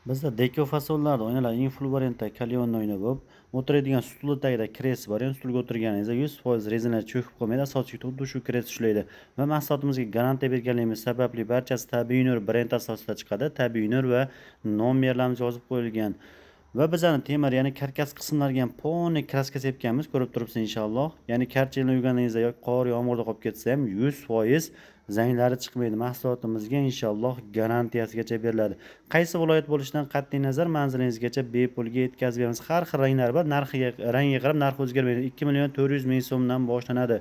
Bizda deko fasonlarda oynalar eng full variantda kalyonli oyna bo'lib, o'tiradigan stulni tagida kreslo bor. Ya'ni stulga o'tirganingizda 100% rezina cho'kib qolmaydi, asosiysi xuddi shu kreslo ushlaydi. Va mahsulotimizga garantiya berganligimiz sababli barchasi tabiiy nur brend asosida chiqadi. Tabiiy nur va nomerlarimiz yozib qo'yilgan. Va bizani temir, ya'ni karkas qismlariga ham polniy kraska sepganmiz, ko'rib turibsiz inshaalloh. Ya'ni karchelni yuvganingizda yoki qor, yomg'irda qolib ketsa ham 100% zanglari chiqmaydi. Mahsulotimizga inshaalloh garantiyasigacha beriladi. Qaysi viloyat bo'lishidan qat'iy nazar manzilingizgacha bepulga yetkazib beramiz. Har xil ranglar bor, narxiga, rangiga qarab narxi o'zgarmaydi. 2 million 400 ming so'mdan boshlanadi.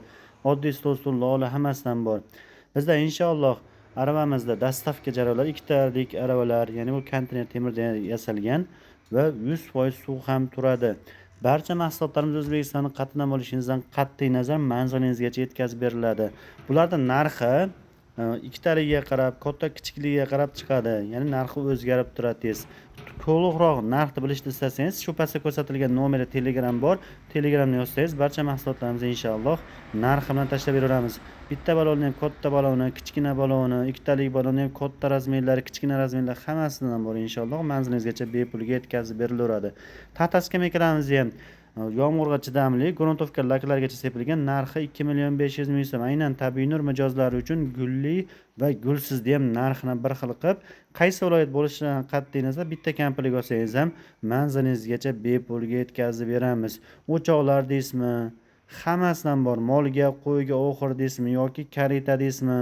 Oddiy stol, stul, lola hammasidan bor. Bizda inshaalloh aravamizda dastavka jarayonlari ikkitalik aravalar, ya'ni bu konteyner temirdan yasalgan va 100% suv ham turadi. Barcha mahsulotlarimiz O'zbekistonning qayerdan bo'lishingizdan qat'iy nazar manzilingizgacha yetkazib beriladi. Bularning narxi ikkitaligiga qarab, katta kichikligiga qarab chiqadi. Ya'ni narxi o'zgarib turadi tez. To'liqroq narxni bilishni istasangiz, shu pastda ko'rsatilgan nomerda Telegram bor. Telegramni yozsangiz, barcha mahsulotlarimizni inshaalloh narxi bilan tashlab beraveramiz. Bitta balonni ham katta baloni, kichkina baloni, ikkitalik balonni ham katta razmerlari, kichkina razmerlar hammasidan bor inshaalloh manzilingizgacha bepulga yetkazib berilaveradi. Taxta skameykalarimizni ham yomg'irga chidamli, gruntovka laklargacha sepilgan, narxi 2 million 500 ming so'm. Aynan tabiiy nur mijozlari uchun gulli va gulsizni ham narxini bir xil qilib, qaysi viloyat bo'lishidan qat'iy nazar bitta komplekt olsangiz ham manzilingizgacha bepulga yetkazib beramiz. O'choqlar deysizmi? Hammasidan bor. Molga, qo'yga oxir deysizmi yoki karita deysizmi?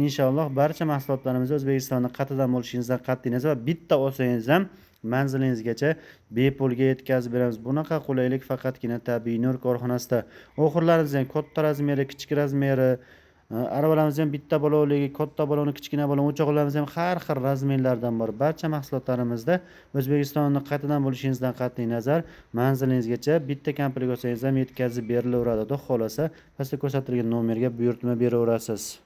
Inshaalloh barcha mahsulotlarimiz O'zbekistonning qayerdan bo'lishingizdan qat'iy nazar bitta olsangiz ham manzilingizgacha bepulga yetkazib beramiz. Bunaqa qulaylik faqatgina Tabiiy nur korxonasida. Oxirlarimiz ham katta razmeri, kichik razmeri, aravalarimiz ham bitta balovligi, katta balovni, kichkina balon, o'choqlarimiz ham har xil razmerlardan bor. Barcha mahsulotlarimizda O'zbekistonning qayerdan bo'lishingizdan qat'iy nazar manzilingizgacha bitta komplekt olsangiz ham yetkazib berilaveradi. Xudo xohlasa, pastda ko'rsatilgan nomerga buyurtma beraverasiz.